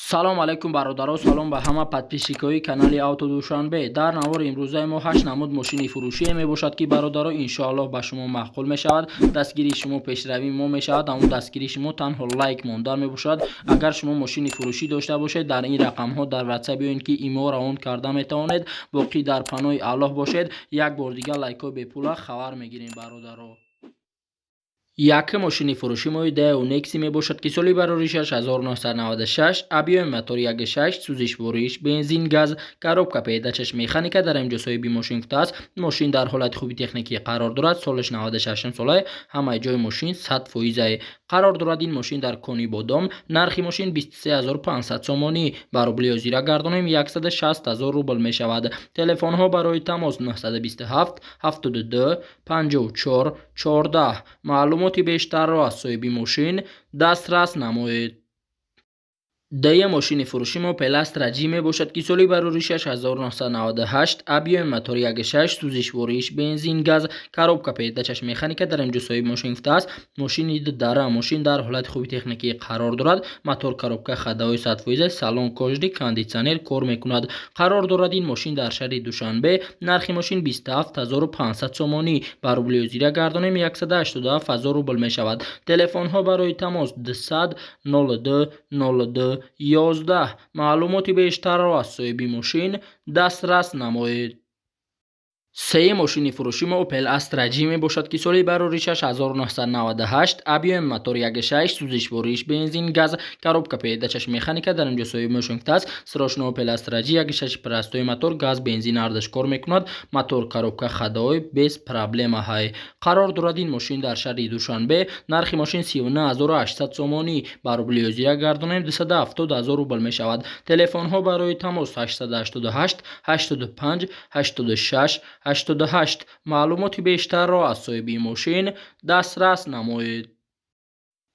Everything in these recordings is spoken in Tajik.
Салом алайкум, бародаро, салом ба ҳама подписчикои канали Авто Душанбе. Дар навори имрӯзаи мо ҳашт намуд мошини фурӯшие мебошад, ки, бародаро, иншоаллоҳ, ба шумо маъқул мешавад. Дастгирии шумо пешравии мо мешавад. Ҳамун дастгирии шумо танҳо лайк мондан мебошад. Агар шумо мошини фурӯшӣ дошта бошед, дар ин рақамҳо дар ватсап ё ин ки имо равон карда метавонед. Боқӣ дар паноҳи Аллоҳ бошед. Як бор дигар лайкҳои бепула хабар мегирем, бародаро. Якум мошини фурӯши мои Daewoo Nexia мебошад, ки соли бароришаш 1996, объёми мотори 1.6, сӯзишвориш бензин, газ, коробка передачаш механика. Дар инҷо соҳиби мошин гуфтааст, мошин дар ҳолати хуби техникӣ қарор дорад, солаш 96 солае, ҳамаи ҷои мошин 100 фоизае. Қарор дорад ин мошин дар Конибодом. Нархи мошин 23 500 сомонӣ, ба рубли ҳозира гардонем, 160 000 рубл мешавад. Телефонҳо барои тамос 927 72 54 14. Маълумоти бештарро аз соҳиби мошин дастрас намоед. Дуюм мошини фурӯши мо Opel Astra J мебошад, ки соли бароришаш 1998, объёми мотори 1.6, сӯзишвориш бензин, газ, коробка передачаш механика. Дар инҷо соҳиби мошин гуфтааст, мошини дудара, мошин дар ҳолати хуби техникӣ қарор дорад, мотор, коробка ходовой 100%, салон кожаный, кондитсионер кор мекунад. Қарор дорад ин мошин дар шаҳри Душанбе. Нархи мошин 27 500 сомонӣ, ба рубли ҳозира гардонем, 187 000 рубл мешавад. Телефонҳо барои тамос 200 02 02 11. Маълумоти бештарро аз соҳиби мошин дастрас намоед. Сеюм мошини фурӯши мо Opel Astra J мебошад, ки соли бароришаш 1998, объёми мотор 1.6, сӯзишвориш бензин, газ, коробка передачаш механика. Дар инҷо соҳиби мошин гуфтааст, срочно Opel Astra J 1.6, простой мотор, газ, бензин ҳардаш кор мекунад, мотор, коробка ходовой без проблема ҳай. Қарор дорад ин мошин дар шаҳри Душанбе. Нархи мошин 39 800 сомонӣ, ба рубли ҳозира гардонем, 270 000 рубл мешавад. Телефонҳо барои тамос 888 85 86 88. Маълумоти бештарро аз соҳиби мошин дастрас намоед.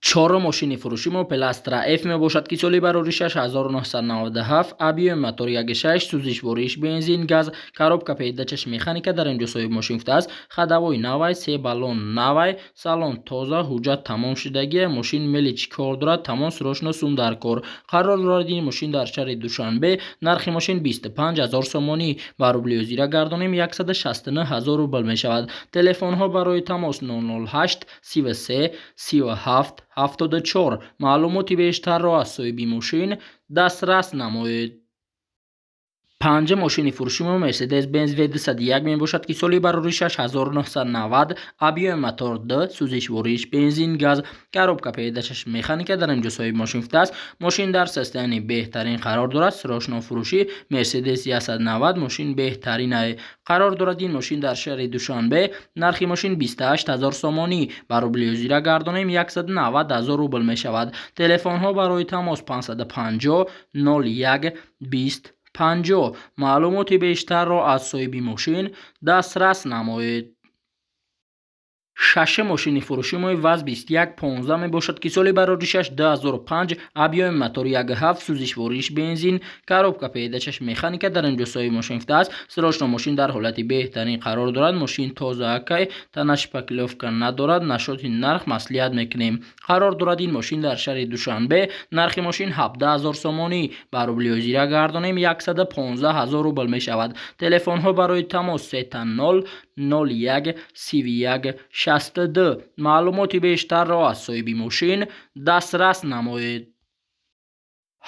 Чорум мошини фурӯши мо Opel Astra F мебошад, ки соли бароришаш 1997, объёми мотор 1.6, сӯзишвориш бензин, газ, коробка передачаш механика. Дар инҷо соҳиби мошин гуфтааст, ходовой навай, се баллон навай, салон тоза, ҳуҷҷат тамом шудагия, мошин мели чӣ кор дорад, тамом, срочно сум дар кор. Қарор дорад ин мошин дар шаҳри Душанбе. Нархи мошин 25 000 сомонӣ, ба рубли ҳозира гардонем, 169 000 рубл мешавад. Телефонҳо барои тамос 008 33 37 74. Маълумоти бештарро аз соҳиби мошин дастрас намоед. Панҷум мошини фурӯши мо Mercedes-Benz V201 мебошад, ки соли бароришаш 1990, объёми мотор 2, сӯзишвориш бензин, газ, коробка передачаш механика. Дар инҷо соҳиби мошин гуфтааст, мошин дар состоянии беҳтарин қарор дорад, срочно фурӯшӣ Mercedes 190, мошин беҳтаринае. Қарор дорад ин мошин дар шаҳри Душанбе. Нархи мошин 28 000 сомонӣ, ба рубли ҳозира гардонем, 190 000 рубл мешавад. Телефонҳо барои тамос 550 01 20 50. Маълумоти бештарро аз соҳиби мошин дастрас намоед. Шашум мошини фурӯши мои ВАЗ 2115 мебошад, ки соли бароришаш 2005, объёми мотори 1.7, сӯзишвориш бензин, коробка передачаш механика. Дар инҷо соҳиби мошин гуфтааст, срочно, мошин дар ҳолати беҳтарин қарор дорад, мошин тозаакай, тана шпаклёвка надорад, насчёти нарх маслиҳат мекунем. Қарор дорад ин мошин дар шаҳри Душанбе. Нархи мошин 17 000 сомонӣ, ба рубли ҳозира гардонем, 115 000 рубл мешавад. Телефонҳо барои тамос 000 01 31 62. Маълумоти бештарро аз соҳиби мошин дастрас намоед.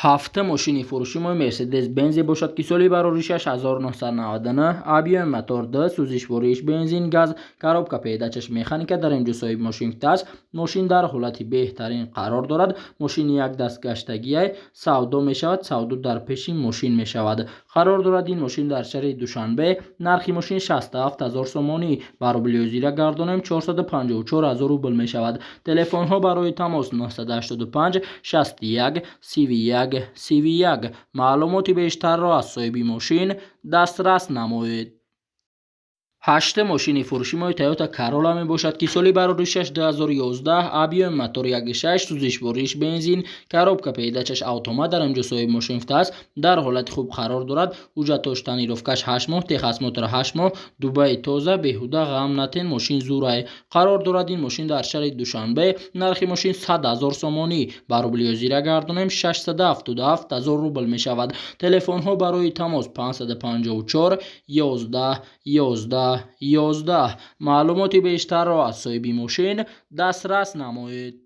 Ҳафтум мошини фурӯши мо Мерседес Бензе бошад, ки соли бароришаш 1999, объёми мотор 2, сӯзишвориш бензин, газ, коробка передачаш механика. Дар инҷо соҳиби мошин гуфтааст, мошин дар ҳолати беҳтарин қарор дорад, мошини як дастгаштагиай, савдо мешавад, савдо дар пеши мошин мешавад. Қарор дорад ин мошин дар шаҳри Душанбе. Нархи мошин 67 000 сомонӣ, ба рубли ҳозира гардонем, 454 000 рубл мешавад. Телефонҳо барои тамос 985 61 31 31. Маълумоти бештарро аз соҳиби мошин дастрас намоед. Ҳаштум мошини фурӯши мои Toyota Corolla мебошад, ки соли бароришаш 2011, объём мотор 1.6, сӯзишвориш бензин, коробка передачаш автомат. Дар инҷо соҳиби мошин гуфтааст, дар ҳолати хуб қарор дорад, ҳуҷҷатош, тонировкаш 8 моҳ, техосмотр 8 моҳ, Дубаи тоза, беҳуда ғам натен, мошин зурай. Қарор дорад ин мошин дар шаҳри Душанбе. Нархи мошин 100 ҳазор сомонӣ, ба рубли ҳозира гардонем, 677 ҳазор рубл мешавад. Телефонҳо барои тамос 554 11 11 11. Маълумоти бештарро аз соҳиби мошин дастрас намоед.